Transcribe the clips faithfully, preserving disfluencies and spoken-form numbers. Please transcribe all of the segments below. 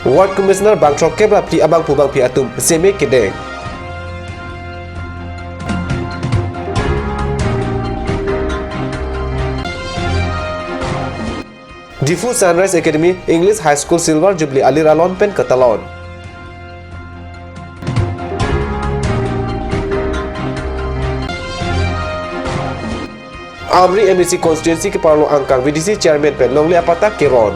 Ward Commissioner bang throkkep ra phli abangphu bangphi atum seme kedeng. Diphu Sunrise Academy English High School Silver Jubilee alir alon pen katalon. Amri M A C constituency keparlo angkang V D C chairman pen longle apatta keron.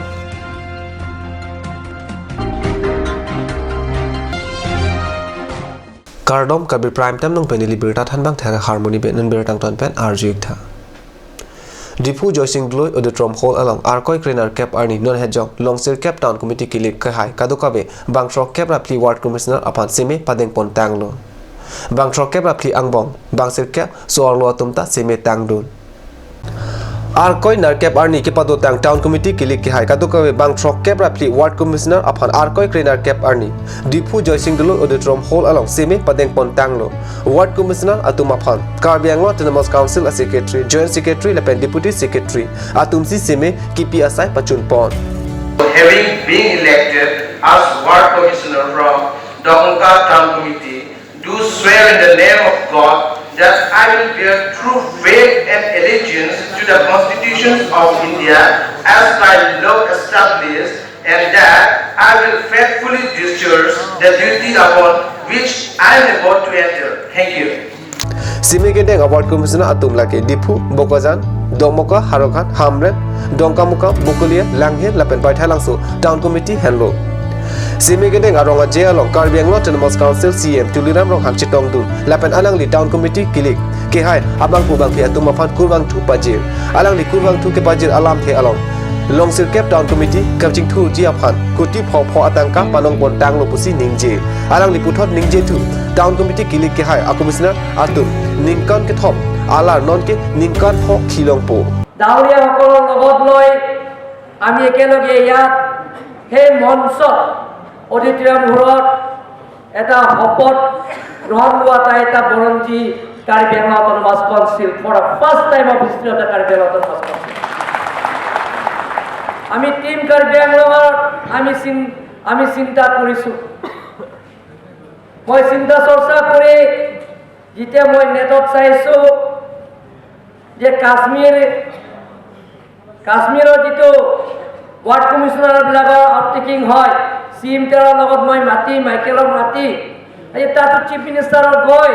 Kardom, Karbi Prime Time along pen neli birta thanbang Thera Harmony Benon birta angton pen arju-ik tha. Diphu Joysing Doloi Auditorium Hall along Arkoi krenerkep arni non hejong long sirkep Town Committee kilik kehai kadokave bang throkkep ra phli Ward Commissioner aphan seme padengpon tanglo. Bang throkkep ra phli angbong bang sirkep so-arlo atum ta seme tangdun. Arkoi nerkep arni kepadotang Town Committee kilik kehai kadokave bang throkkep ra phli Ward Commissioner aphan Arkoi krenerkep arni Diphu Joysing Doloi Auditorium Hall along seme padengpon tanglo. Ward Commissioner atum aphan Karbi Anglong Autonomous Council a Secretary, Joint Secretary lapen Deputy Secretary atumsi seme kipi asai pachunpon. Having been elected as Ward Commissioner from Dokmoka Town Committee, do swear in the name of God that I will bear true faith and allegiance to the constitutions of India as by law established, and that I will faithfully discharge the duty upon which I am about to enter. Thank you. Seme kedeng a Ward Commissioner atum lake Diphu, Bokajan, Dokmoka, Howraghat, Hamren, Dongkamukam, Bokolia, Langhin lapen Baithalangso Town Committee henlo. Seme kedeng arong aje along Karbi Anglong Autonomous Council C E M Tuliram Ronghang chetongdun lapen alangli Town Committee kilik kehai abangphu bangphi atum aphan kurvangthu pajir. Alangli kurvangthu kepajir alamthe along long sirkep Town Committee kachingthurji aphan kuti pho pho atangka panongpon tanglo pusi ningje. Alangli puthot ningjethu Town Committee kilik kehai a Commissioner atum ningkan kethom alar nonke ningkan pho khilongpo. ডাঙৰীয়াসকলৰ লগত লৈ আমি একেলগে ইয়াত সেই মঞ্চত, অডিটৰিয়াম হলত এটা শপত গ্ৰহণ লোৱা এটা, এটা বৰঞ্চি Karbi Anglong autonomous council, for the first time of history of the Karbi Anglong autonomous council. আমি টিম কাৰ্বি আংলঙৰ আমি চিন-, আমি চিন্তা কৰিছোঁ। মই চিন্তা চৰ্চা কৰি যেতিয়া মই নেটত চাইছোঁ যে কাশ্মীৰ, কাশ্মীৰৰ যিটো ৱাৰ্ড কমিছনাৰবিলাকৰ আউটটেকিং হয়, চি এম তেৰৰ লগত মই মাতি, মাইকেলক মাতি, এই তাতো চিফ মিনিষ্টাৰৰ গৈ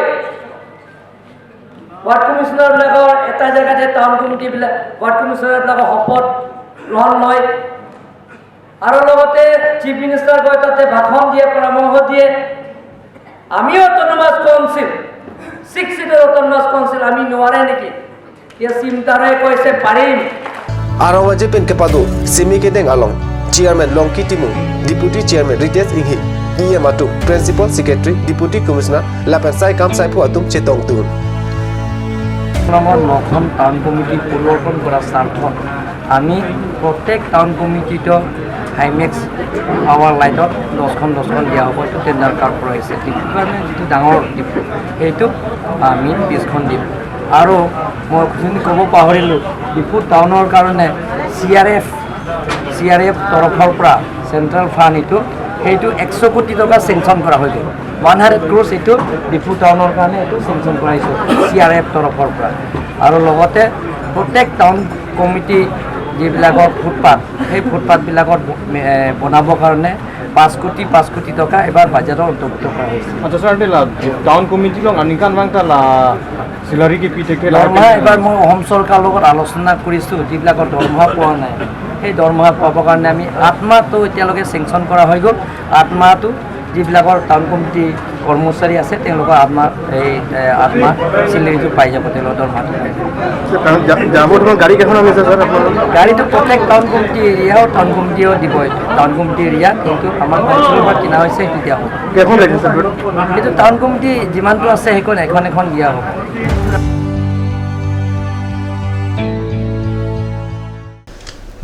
ৱাৰ্ড কমিছনাৰবিলাকৰ এটা জেগাতে টাউন কমিটিবিলাক, ৱাৰ্ড কমিছনাৰবিলাকৰ শপত গ্ৰহণ লয়। আৰু লগতে চিফ মিনিষ্টাৰ গৈ তাতে ভাষণ দিয়ে, পৰামৰ্শ দিয়ে। আমিও অট'নমাছ কাউন্সিল, ছিক্স ছিটৰ অট'নমাছ কাউন্সিল আমি নোৱাৰে নেকি? এতিয়া চিন্তাৰে কৈছে পাৰিম। Arong aje pen kepado seme kedeng along Chairman Longki Timung, Deputy Chairman Ritesh Inghi, E M atum, Principal Secretary, Deputy Commissioner lapen saikam saiphu atum chetongdun. আমাৰ নখন টাউন কমিটি পুনৰৰ্পণ কৰাৰ স্বাৰ্থত আমি প্ৰত্যেক টাউন কমিটিত হাইমেক্স পাৱাৰ লাইটত দহখন দহখন দিয়া হ'ব। এইটো টেণ্ডাৰ কাৰ্ড পৰা আহিছে। ডিপুৰ কাৰণে যিটো ডাঙৰ ডিপু, সেইটো আমি বিছখন দিম। আৰু মই অথনি ক'ব পাহৰিলোঁ, ডিপু টাউনৰ কাৰণে চি আৰ এফ, চি আৰ এফ তৰফৰ পৰা চেণ্ট্ৰেল ফাণ্ড এইটো, সেইটো এশ কোটি টকা চেংচন কৰা হৈ গ'ল। ওৱান হাণ্ড্ৰেড ক্ৰ'ৰ্ছ এইটো ডিপু টাউনৰ কাৰণে এইটো চেংচন কৰা হৈছে চি আৰ এফ তৰফৰ পৰা। আৰু লগতে প্ৰত্যেক টাউন কমিটি যিবিলাকৰ ফুটপাথ, সেই ফুটপাথবিলাকত ব-, এ, বনাবৰ কাৰণে পাঁচ কোটি, পাঁচ কোটি টকা এইবাৰ বাজেটত অন্তৰ্ভুক্ত কৰা হৈছে। আচ্ছা ছাৰ, এইটো লা-, টাউন কমিটি লং আনিকান বাংটা লা চেলাৰী কিপি থাকে লা দৰমহা এইবাৰ মই অসম চৰকাৰৰ লগত আলোচনা কৰিছোঁ, যিবিলাকৰ দৰমহা পোৱা নাই, সেই দৰমহা পাবৰ কাৰণে আমি আঠ মাহটো এতিয়ালৈকে চেংচন কৰা হৈ গ'ল। আঠ মাহটো যিবিলাকৰ টাউন কমিটি কৰ্মচাৰী আছে, তেওঁলোকৰ আঠ মাহ, এই, এ, আঠ মাহ চেলাৰীটো পাই যাব, তেওঁলোকৰ দৰমহাটো পাই যাব। ছাৰ, টাউন যা-, যাব তোমাৰ গাড়ী কেইখন আনিছে ছাৰ আপোনালোকে? গাড়ীটো প্ৰত্যেক টাউন কমিটি এৰিয়াও, টাউন কমিটিও দিব এইটো। টাউন কমিটি এৰিয়া, কিন্তু আমাৰ কাউন্সিলৰ পৰা কিনা হৈছে, সেইটো দিয়া হ'ব। কেইখন গাড়ী ছাৰ? এইটো টাউন কমিটি যিমানটো আছে, সেইখন এখন এখন দিয়া হ'ব।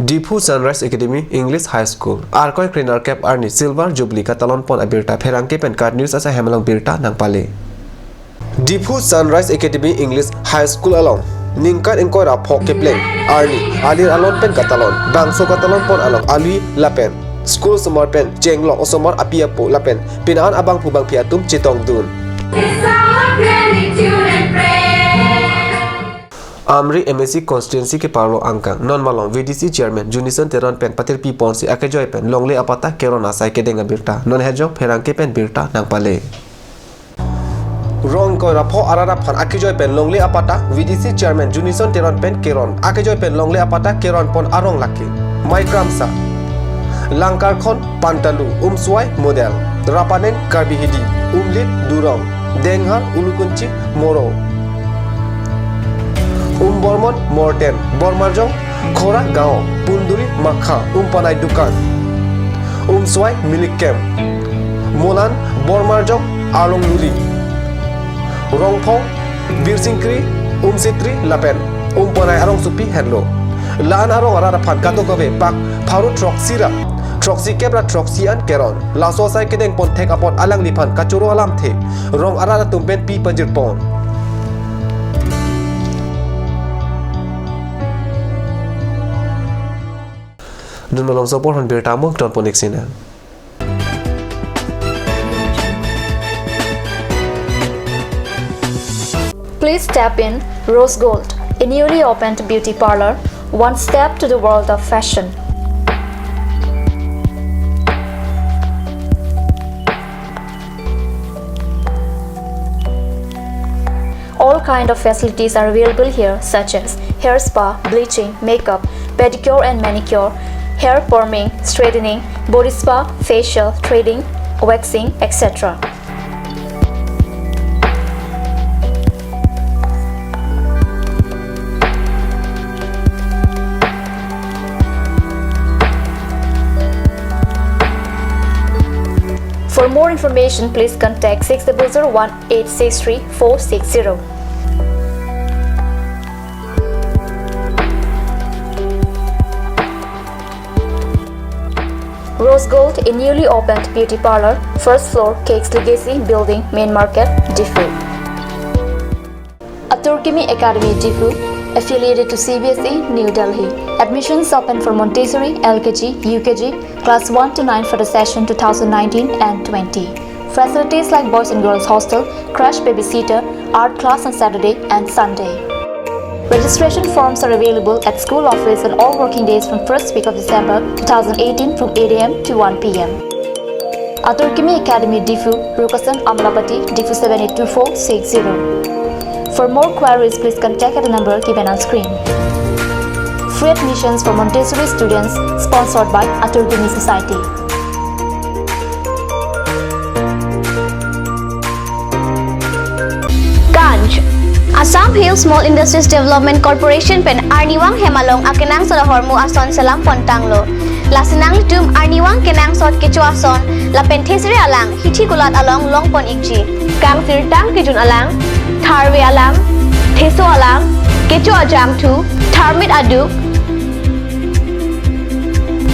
Diphu Sunrise Academy English High School Arkoi krenerkep arni Silver Jubilee katalon pon abirta pherangke pen KAT News asai hem along birta nangpale. Diphu Sunrise Academy English High School along ningkan ingkoi ra pho kepleng arni alir alon pen katalon, bangso katalon pon along alui lapen School osomar pen chenglok osomar api apo lapen pini an abangphu bangphi atum chetongdun. Amri M A C constituency keparlo angkang non malom V D C chairman Junison Teron pen patirpi ponsi akejoi pen longle apatta keron asai kedeng abirta. Non hejong pherangke pen birta nangpale. Rong ingkoi ra pho arat aphan akejoi pen longle apatta V D C chairman Junison Teron pen keron. Akejoi pen longle apatta keron pon arong lake Maikramsa, Langkarkhon, Pantalu, Umswai, Model, Rapaneng, Karbi Hidi, Umlit, Durong, Denghar, Ulukunchi, Moro, Umbormon, Morten, Bormarjong, Khora Gaon, Punduri, Makha, Umpanai Dukan, Umswai, Milikem, Molan, Bormarjong, Arlongluri, Rongphong, Birsingkri, Umsitri lapen Umpanai arongsopi henlo. La-an arong arat aphan kadokave pak pharo throksi ra throksi kep ra throksi an keron. Laso asai kedeng pon thek apot alangliphan kachoro alamthe rong arat atum pen pi pajir pon. Dun malom, so apor aphan birta mo ton pon ik sina. Please step in Rose Gold, a newly opened beauty parlor, one step to the world of fashion. All kind of facilities are available here, such as hair spa, bleaching, makeup, pedicure and manicure, hair perming, straightening, body spa, facial, threading, waxing, et cetera. For more information, please contact six double zero one eight six three four six zero. Rose Gold, a newly opened beauty parlor, first floor, Cakes Legacy Building, Main Market, Diphu. Atur Kimi Academy, Diphu, affiliated to C B S E, New Delhi. Admissions open for Montessori, L K G, U K G, class one to nine for the session two thousand nineteen and twenty. Facilities like boys and girls hostel, crash babysitter, art class on Saturday and Sunday. Registration forms are available at school office on all working days from first week of December two thousand eighteen from eight A M to one P M. Atur Kimi Academy, Diphu, Rukasan, Amlapati, Diphu seven eight two four six zero. For more queries, please contact at the number given on screen. Free admissions for Montessori students, sponsored by Atur Kimi Society. Ganj. Assam Hill Small Industries Development Corporation pen arnivang hem along akenangsot ahormu ason selam pon tanglo. Lasi nanglitum arnivang kenangsot kecho ason lapen thesere alang hithi kulat along long pon ikji. Kangsirtang kejun alang, tharve alang, theso alang, kecho ajangthu, tharmit aduk,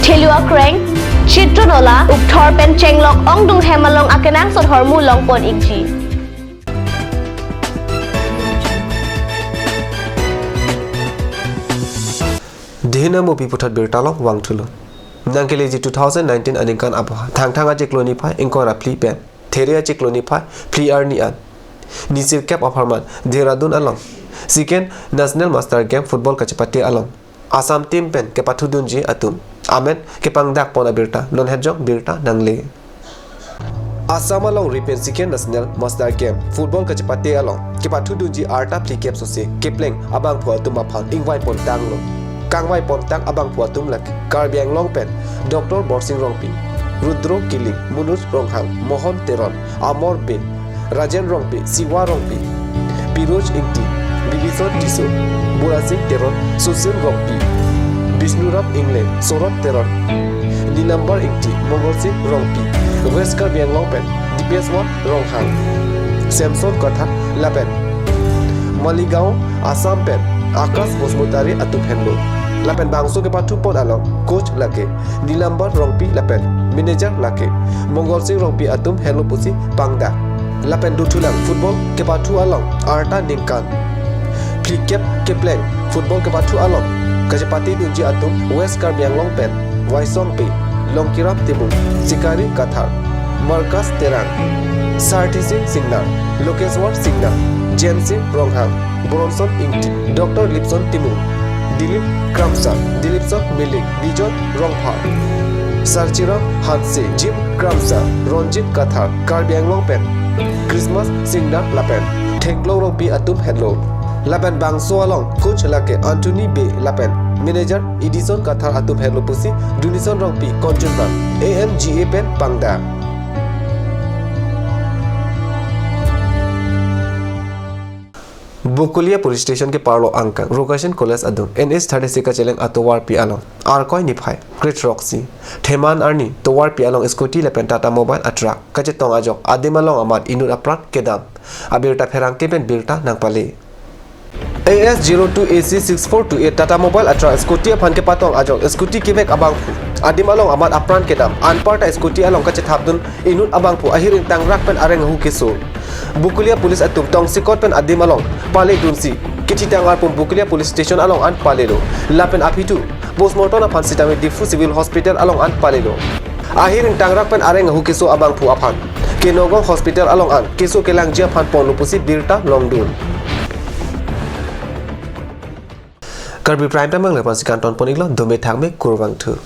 thelu akreng, chitro nola, ukthor pen chenglok ongdung hem along akenangsot ahormu long pon ikji. Dihina Mupi puthot birta long vangthulo. Nangkeleji two thousand nineteen aningkan apha Thangthang achiklo niphai ingkoi ra phli pen There achiklo niphai phli arni an, ni sirkep apharman Dehradun along Second National Master Game Football kachepate along Assam team pen kepathudunji atum amen kepangdak pon abirta non hejong birta nangle. Assam alongri pen Second National Master Game Football kachepate along kepathudunji arta phlikep sose kepleng abangphu atum aphan ingvai pon tanglo. Kangvai pon tang abangphu atum lake Karbi Anglong pen Doctor Borsing Rongpi, Rudro Killing, Munus Ronghang, Mohon Teron, Amor Bey, Rajen Rongpi, Siwa Rongpi, Piroj Ingti, Bibison Tisso, Burasing Teron, Susil Rongpi, Bishnuram Ingle, Sorot Teron, Nilambar Ingti, Mongolsing Rongpi, West Karbi Anglong pen Dipeswar Ronghang, Samson Kathar lapen Maligaon, Assam pen Akash Basumatary atum henlo. Lapen bangso kepathu pon along coach lake Nilambar Rongpi lapen manager lake Mongolsing Rongpi atum henlo pusi pangdak. Lapen dothulang football kepathu along arta ningkan phlikep kepleng football kepathu along kachepate dunji atum West Karbi Anglong pen Waisong Bey, Longkiram Timung, Sikari Kathar, Markas Terang, Sarthi Singh Singnar, Lokeswar Singnar, James Singh Ronghang, Bronson Ingti, Doctor Lipson Timung, Dilip Kramsa, Dilipson Milik, Bijoy Rongphar, Sarchiram Hanse, Jim Kramsa, Ronjit Kathar, Karbi Anglong pen Christmas Singnar lapen Theklong Rongpi atum henlo. Lapen bangso along coach lake Anthony Bey lapen manager Edison Kathar atum henlo pusi Dunison Rongpi konchunbang A M G A pen pangda. Bokolia Police Station keparlo angkang Rokasin College adung N H thirty-six kacheleng atovarpi along Arkoi niphai krethrok isi Theman arni tovarpi along scooty lapen Tata Mobile atruck kachetong ajok adim along amat inut apran kedam abirta pherangke pen birta nangpale. A S zero two A C six four two eight Tata Mobile atruck scooty aphan kepatong ajok scooty kevek abangphu adim along amat apran kedam, anparta scooty along kachethapdun inut abangphu ahir ingtangrak pen areng ahu keso. Bokolia Police atum tongsekot pen adim along paledunsi kethitang arpum Bokolia Police Station along an palelo. Lapen aphi thu postmortem aphan sitame Diphu Civil Hospital along an palelo. Ahir ingtangrak pen areng ahu keso abangphu aphan Kenogong Hospital along an keso kelangji aphan ponlo pusi birta longdun. Karbi Prime Time angle aphansi kanton pon-iklo, dome thakme, kurvangthu.